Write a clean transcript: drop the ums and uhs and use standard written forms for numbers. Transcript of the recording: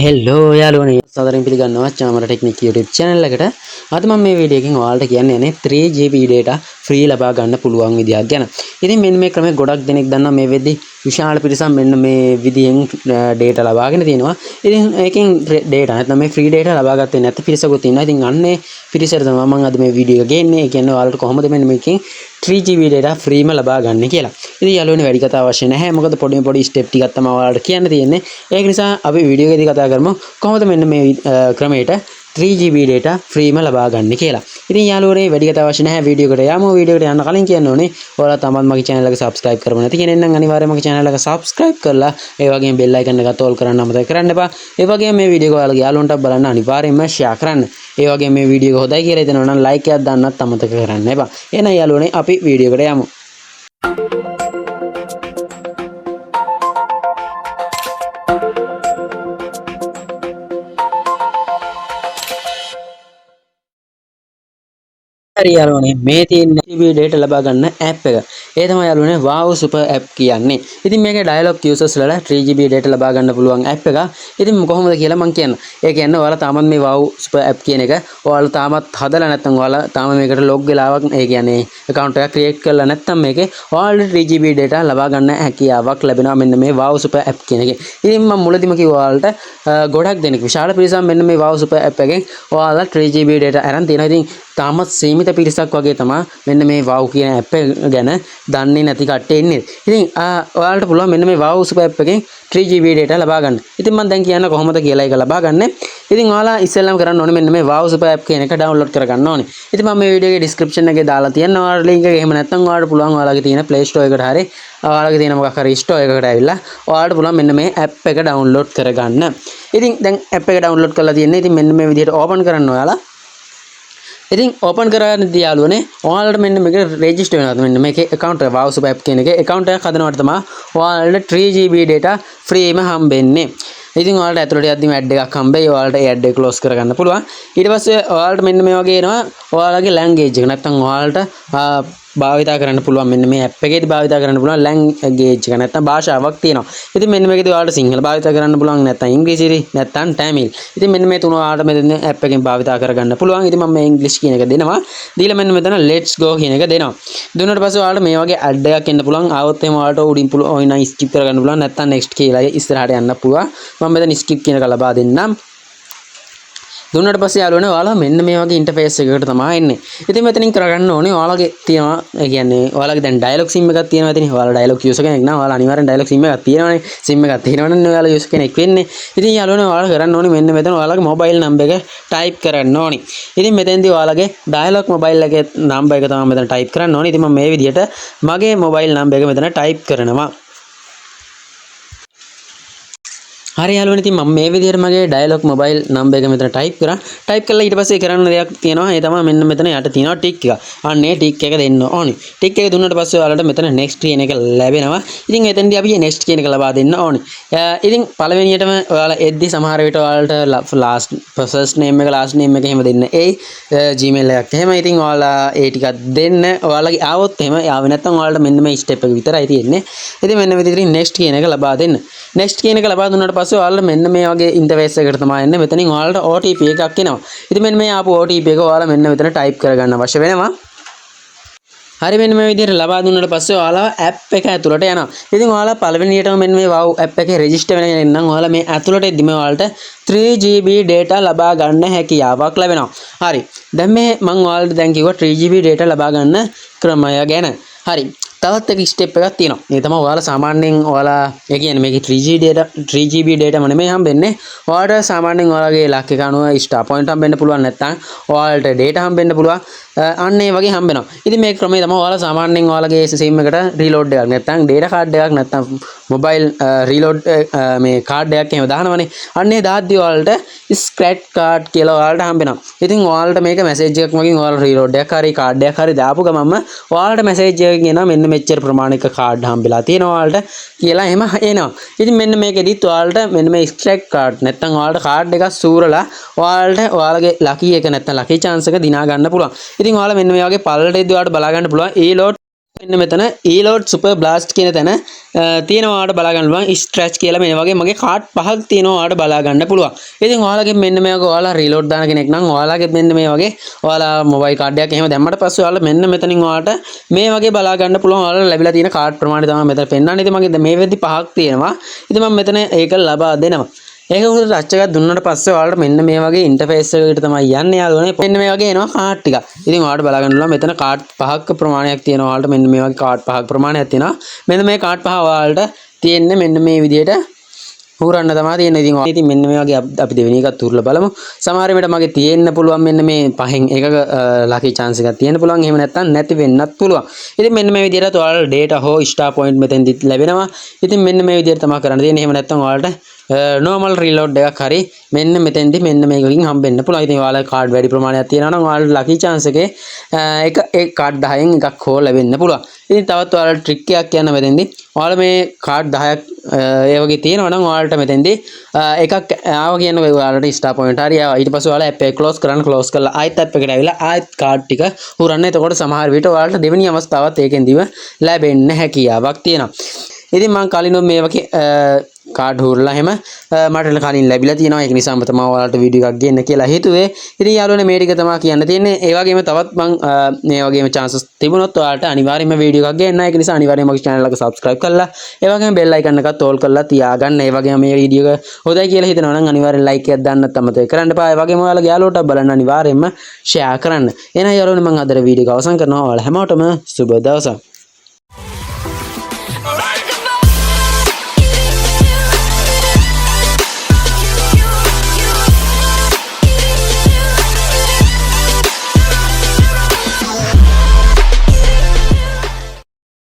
හෙල්ලෝ යාළුවනේ, සාදරයෙන් පිළිගන්නවා චාමර ටෙක්නික් YouTube channel එකට. අද මම මේ වීඩියෝ එකෙන් ඔයාලට කියන්න යන්නේ 3GB data free ලබා ගන්න පුළුවන් විදියක් ගැන. ඉතින් මෙන්න මේ ක්‍රමය ගොඩක් දෙනෙක් දන්නවා. මේ වෙද්දි විශාල පිරිසක් මෙන්න මේ විදියෙන් data ලබාගෙන තියෙනවා. ඉතින් ඒකෙන් data නැත්නම් මේ free data ලබා ගත්තේ නැති පිරිසකුත් ඉන්නවා. ඉතින් අන්නේ පිරිසට තමයි මම අද මේ වීඩියෝ එක ගේන්නේ. ඒ කියන්නේ ඔයාලට කොහොමද මෙන්න මේකෙන් 3GB data ෆ්‍රීම ලබා ගන්න කියලා. ඉතින් යාළුවනේ, වැඩි කතා අවශ්‍ය නැහැ. මොකද පොඩි පොඩි ස්ටෙප් ටිකක් තමයි ඔයාලට කියන්න තියෙන්නේ. ඒක නිසා අපි වීඩියෝ එකේදී කතා කරමු කොහොමද මෙන්න මේ ක්‍රමයට 3GB data ෆ්‍රීම ලබා ගන්න කියලා. ඉතින් යාළුවනේ, වැඩි කතා අවශ්‍ය නැහැ. වීඩියෝ එකට යමු. වීඩියෝ එකට යන්න කලින් කියන්න ඕනේ, ඔයාලා තාමත් මගේ channel එක subscribe කරමු නැති කෙනෙක් නම් අනිවාර්යයෙන්ම මගේ channel එක subscribe කරලා ඒ වගේම bell icon එකත් all කරන්න අමතක කරන්න එපා. ඒ වගේම මේ වීඩියෝ එක ඔයාලගේ යාළුවන්ටත් බලන්න අනිවාර්යයෙන්ම share කරන්න. ඒ වගේම මේ වීඩියෝ එක හොඳයි කියලා හිතෙනවා නම් like එකක් දාන්නත් අමතක කරන්න එපා. එහෙනම් යාළුවනේ, අපි වීඩියෝ එකට යමු. හරි යාළුවනේ, මේ තියෙන TV data ලබා ගන්න ඇප් එක. ඒ තමයි යාළුවනේ Wow Super App කියන්නේ. ඉතින් මේකේ dialog users ලට 3GB data ලබා ගන්න පුළුවන් ඇප් එක. ඉතින් කොහොමද කියලා මං කියන්න. ඒ කියන්නේ ඔයාලා තාමත් මේ Wow Super App කියන එක ඔයාලා තාමත් හදලා නැත්නම් ඔයාලා තාම මේකට ලොග් වෙලාවක්, ඒ කියන්නේ account එකක් create කරලා නැත්නම් මේකේ ඔයාලට 3GB data ලබා ගන්න හැකියාවක් ලැබෙනවා මෙන්න මේ Wow Super App කියන එකේ. ඉතින් මම මුලදිම කිව්වා ඔයාලට ගොඩක් දෙනෙක්, විශාල පිරිසක් මෙන්න මේ Wow Super App එකෙන් ඔයාලා 3GB data අරන් තියෙනවා. ඉතින් තාමත් සීමිත පිරිසක් වගේ තමා මෙන්න මේ Wow කියන ඇප් එක ගැන දන්නේ නැති කට්ටිය ඉන්නේ. ඉතින් ඔයාලට පුළුවන් මෙන්න මේ Wow Super App එකෙන් 3GB data ලබා ගන්න. ඉතින් මම දැන් කියන්න කොහොමද කියලා ඒක ලබා ගන්න. ඉතින් ඔයාලා ඉස්සෙල්ලාම කරන්න ඕනේ මෙන්න මේ Wow Super App කියන එක ඩවුන්ලෝඩ් කරගන්න ඕනේ. ඉතින් මම මේ වීඩියෝ එකේ ඩිස්ක්‍රිප්ෂන් එකේ දාලා තියෙනවා ඔයාලට ලින්ක් එක. එහෙම නැත්නම් ඔයාලට පුළුවන් ඔයාලගේ තියෙන Play Store එකට හරි ඔයාලගේ තියෙන මොකක් හරි ස්ටෝර් එකකට ඇවිල්ලා ඔයාලට පුළුවන් මෙන්න මේ ඇප් එක ඩවුන්ලෝඩ් කරගන්න. ඉතින් දැන් ඇප් එක ඩවුන්ලෝඩ් කරලා තියෙන්නේ. ඉතින් මෙන්න මේ විදිහට ඕපන් කරන්න ඔයාලා. ඉතින් ඕපන් කරගන්න යාළුවනේ, ඔයාලට මෙන්න මේක රෙජිස්ටර් වෙනවා. මෙන්න මේකේ account එක, Wow Super App කියන එකේ account එකක් හදනවට තමයි ඔයාලට 3GB data ෆ්‍රීම හම්බෙන්නේ. ඉතින් ඔයාලට ඇතුළට යද්දිම ඇඩ් එකක් හම්බෙයි. ඔයාලට ඒ ඇඩ් එක ක්ලෝස් කරගන්න පුළුවන්. ඊට පස්සේ ඔයාලට මෙන්න මේ වගේ එනවා ඔයාලගේ ලැන්ග්වේජ් එක. නැත්තම් ඔයාලට භාවිතා කරන්න පුළුවන්, මෙන්න මේ ඇප් එකේදී භාවිතා කරන්න පුළුවන් ලැන්ග්වේජ් එක නැත්තම් භාෂාවක් තියෙනවා. ඉතින් මෙන්න මේකේදී ඔයාලට සිංහල භාවිතා කරන්න පුළුවන්, නැත්තම් ඉංග්‍රීසි, නැත්තම් ටැමිල්. ඉතින් මෙන්න මේ තුන ඔයාලට මෙතන ඇප් එකෙන් භාවිතා කරගන්න පුළුවන්. ඉතින් මම මේ ඉංග්‍රීසි කියන එක දෙනවා. දීලා මෙන්න මෙතන let's go කියන එක දෙනවා. දුන්නාට පස්සේ ඔයාලට මේ වගේ ඇඩ් එකක් එන්න පුළුවන්. ආවොත් එහෙම ඔයාලට උඩින් පුළුවන් ඔය නම් ස්කිප් කරගන්න පුළුවන්. නැත්තම් next කියලා ඉස්සරහට යන්න පුළුවන්. මම මෙතන ස්කිප් කියන එක ලබා දෙන්නම්. දුන්නට පස්සේ යාළුවනේ, ඔයාලා මෙන්න මේ වගේ ඉන්ටර්ෆේස් එකකට තමයි එන්නේ. ඉතින් මෙතනින් කරගන්න ඕනේ ඔයාලගේ තියෙනවා, ඒ කියන්නේ ඔයාලගේ දැන් ඩයලොග් සිම් එකක් තියෙනවා. ඉතින් ඔයාලා ඩයලොග් යූසර් කෙනෙක් නම් ඔයාලා අනිවාර්යෙන් ඩයලොග් සිම් එකක් තියෙනවනේ. සිම් එකක් තියෙනවනේ ඔයාලා යූසර් කෙනෙක් වෙන්නේ. ඉතින් යාළුවනේ, ඔයාලා කරන්න ඕනේ මෙන්න මෙතන ඔයාලගේ මොබයිල් නම්බර් එක ටයිප් කරන්න ඕනේ. ඉතින් මෙතෙන්දී ඔයාලගේ ඩයලොග් මොබයිල් එකේ නම්බර් එක තමයි මෙතන ටයිප් කරන්න ඕනේ. ඉතින් මම මේ විදිහට මගේ මොබයිල් නම්බර් එක මෙතන ටයිප් කරනවා. හරි යාළුවනේ, ඉතින් මම මේ විදිහට මගේ ඩයලොග් මොබයිල් නම්බර් එක මෙතන ටයිප් කරා. ටයිප් කරලා ඊට පස්සේ කරන්න දෙයක් තියෙනවා. ඒ තමයි මෙන්න මෙතන යට තියෙනවා ටික් එක. අන්න ඒ ටික් එක දෙන්න ඕනේ. ටික් එක දුන්නාට පස්සේ ඔයාලට මෙතන next කියන එක ලැබෙනවා. ඉතින් එතෙන්දී අපි next කියන එක ලබා දෙන්න ඕනේ. ඉතින් පළවෙනියටම ඔයාලා එද්දි සමහර විට ඔයාලට ලාස්ට් ෆස්ට් නේම් එක, ලාස්ට් නේම් එක එහෙම දෙන්න එයි. Gmail එකක් එහෙම. ඉතින් ඔයාලා ඒ ටිකක් දෙන්න. ඔයාලගේ ආවොත් එහෙම, ආවේ නැත්නම් ඔයාලට මෙන්න මේ ස්ටෙප් එක විතරයි තියෙන්නේ. ඉතින් මෙන්න විදිහට next කියන එක ලබා දෙන්න. Next කියන එක ලබා දුන්නාට පස්සේ ඔයාලට මෙන්න මේ වගේ ඉන්ටර්ෆේස් එකකට තමයි එන්නේ. මෙතනින් ඔයාලට OTP එකක් එනවා. ඉතින් මෙන්න මේ ආපු OTP එක ඔයාලා මෙන්න මෙතන ටයිප් කරගන්න අවශ්‍ය වෙනවා. හරි, මෙන්න මේ විදිහට ලබා දුන්නාට පස්සේ ඔයාලා ඇප් එක ඇතුළට යනවා. ඉතින් ඔයාලා පළවෙනියටම මෙන්න මේ Wow app එකේ රෙජිස්ටර් වෙන කෙනෙක් නම් ඔයාලා මේ ඇතුළට එද්දිම ඔයාලට 3GB data ලබා ගන්න හැකියාවක් ලැබෙනවා. හරි. දැන් මේ මං ඔයාලට දැන් කිව්වා 3GB data ලබා ගන්න ක්‍රමය ගැන. හරි. තවත් එක ස්ටෙප් එකක් තියෙනවා. ඒ තමයි ඔයාලා සාමාන්‍යයෙන් ඔයාලා, ඒ කියන්නේ මේකේ 3G data, 3GB data ම නෙමෙයි හම්බෙන්නේ. ඔයාලට සාමාන්‍යයෙන් ඔයාලගේ ලක් එක අනුව ස්ටාර් පොයින්ට් හම්බෙන්න පුළුවන්, නැත්නම් ඔයාලට data හම්බෙන්න පුළුවන්. අන්න ඒ වගේ හම්බෙනවා. ඉතින් මේ ක්‍රමය තමයි ඔයාලා සාමාන්‍යයෙන් ඔයාලගේ සිම් එකට රීලෝඩ් එකක් නැත්නම් data card එකක් නැත්නම් මොබයිල් රීලෝඩ් මේ කාඩ් එකක් එහෙම දානවනේ. අන්න ඒ දාද්දි ඔයාලට ස්ක්‍රැච් කාඩ් කියලා ඔයාලට හම්බෙනවා. ඉතින් ඔයාලට මේක මැසේජ් එකක් මගින් ඔයාලා රීලෝඩ් එකක් හරි කාඩ් එකක් හරි දාපු ගමන්ම ඔයාලට මැසේජ් එකක් එනවා, මෙන්න මෙච්චර ප්‍රමාණයක කාඩ් හම්බෙලා තියෙනවා ඔයාලට කියලා එහෙම එනවා. ඉතින් මෙන්න මේකෙදිත් ඔයාලට මෙන්න මේ ස්ක්‍රැච් කාඩ් නැත්නම් ඔයාලට කාඩ් එකක් සූරලා ඔයාලට ඔයාලගේ ලකි එක නැත්නම් ලකි චාන්ස් එක දිනා ගන්න පුළුවන්. ඉතින් ඔයාලා මෙන්න මේ වගේ පල්ලට එද්දි ඔයාලට බලා ගන්න පුළුවන් ඊලෝඩ් මෙන්න මෙතන Eload Super Blast කියන තැන තියෙනවා. ඔයාලට බලා ගන්න පුළුවන් ස්ක්‍රැච් කියලා මේ වගේ මගේ කාඩ් පහක් තියෙනවා, ඔයාලට බලා ගන්න පුළුවන්. ඉතින් ඔයාලගේ මෙන්න මේ වගේ ඔයාලා රීලෝඩ් දාන කෙනෙක් නම් ඔයාලගේ මෙන්න මේ වගේ ඔයාලා මොබයිල් කාඩ් එකක් එහෙම දැම්මට පස්සේ ඔයාලා මෙන්න මෙතනින් ඔයාලට මේ වගේ බලා ගන්න පුළුවන්. ඔයාලට ලැබිලා තියෙන කාඩ් ප්‍රමාණය තමයි මෙතන පෙන්වන්නේ. ඉතින් මගේ මේ වෙද්දි පහක් තියෙනවා. ඉතින් මම මෙතන ඒක ලබා දෙනවා. ඒක උඩ ටච් එකක් දුන්නාට පස්සේ ඔයාලට මෙන්න මේ වගේ ඉන්ටර්ෆේස් එකකට තමයි යන්නේ යාළුවනේ. මෙන්න මේ වගේ එනවා කාඩ් ටික. ඉතින් ඔයාලට බලා ගන්න පුළුවන් මෙතන කාඩ් පහක ප්‍රමාණයක් තියෙනවා. ඔයාලට මෙන්න මේ වගේ කාඩ් පහක ප්‍රමාණයක් තියෙනවා. මෙන්න මේ කාඩ් පහ ඔයාලට තියෙන්නේ මෙන්න මේ විදිහට හූරන්න තමයි තියෙන්නේ. ඉතින් ඉතින් මෙන්න මේ වගේ අපි දෙවෙනි එකත් හූරලා බලමු. සමහර විට මගේ තියෙන්න පුළුවන් මෙන්න මේ පහෙන් එකක ලකි චාන්ස් එකක් තියෙන්න පුළුවන්. එහෙම නැත්නම් නැති වෙන්නත් පුළුවන්. ඉතින් මෙන්න මේ විදිහට ඔයාලට ඩේටා හෝ ස්ටාර් පොයින්ට් මෙතෙන්දිත් ලැබෙනවා. ඉතින් මෙන්න මේ විදිහට තමයි කරන්න තියෙන්නේ. එහෙම නැත්නම් ඔයාලට නෝමල් රීලෝඩ් එකක් හරි මෙන්න මෙතෙන්දි මෙන්න මේකකින් හම්බෙන්න පුළුවන්. ඉතින් ඔයාලා කාඩ් වැඩි ප්‍රමාණයක් තියෙනවා නම් ඔයාලට ලකි චාන්ස් එකේ එක ඒ කාඩ් 10න් එකක් හෝ ලැබෙන්න පුළුවන්. ඉතින් තවත් ඔයාලට ට්‍රික් එකක් කියන්න මෙතෙන්දි. ඔයාලා මේ කාඩ් 10ක් ඒ වගේ තියෙනවා නම් ඔයාලට මෙතෙන්දි එකක් ආව කියන්නකෝ, ඔයාලට ස්ටාර් පොයින්ට් හරි ආවා. ඊට පස්සේ ඔයාලා ඇප් එක ක්ලෝස් කරන්න. ක්ලෝස් කරලා ආයෙත් ඇප් එකට ඇවිල්ලා ආයෙත් කාඩ් ටික හුරන්න. එතකොට සමහර විට ඔයාලට දෙවෙනි අවස්ථාවත් ඒකෙන්දිම ලැබෙන්න හැකියාවක් තියෙනවා. ඉතින් මං කලිනුත් මේ වගේ කාඩ් හූරලා එහෙම මට කලින් ලැබිලා තියෙනවා. ඒක නිසාම තමයි ඔයාලට වීඩියෝ එකක් ගේන්න කියලා හිතුවේ. ඉතින් යාළුවනේ, මේ ටික තමයි කියන්න තියෙන්නේ. ඒ වගේම තවත් මං මේ වගේම චාන්සස් තිබුණොත් ඔයාලට අනිවාර්යයෙන්ම වීඩියෝ එකක් ගේන්න. ඒක නිසා අනිවාර්යයෙන්ම මගේ channel එක subscribe කරලා, ඒ වගේම බෙල් අයිකන් එකත් ඕල් කරලා තියාගන්න. ඒ වගේම මේ වීඩියෝ එක හොඳයි කියලා හිතනවා නම් අනිවාර්යෙන් ලයික් එකක් දාන්නත් අමතක කරන්න එපා. ඒ වගේම ඔයාලගේ යාළුවෝටත් බලන්න අනිවාර්යයෙන්ම ෂෙයා කරන්න. එහෙනම් යාළුවනේ, මං අදට වීඩියෝ එක අවසන් කරනවා. ඔයාලා හැමෝටම සුබ දවසක්.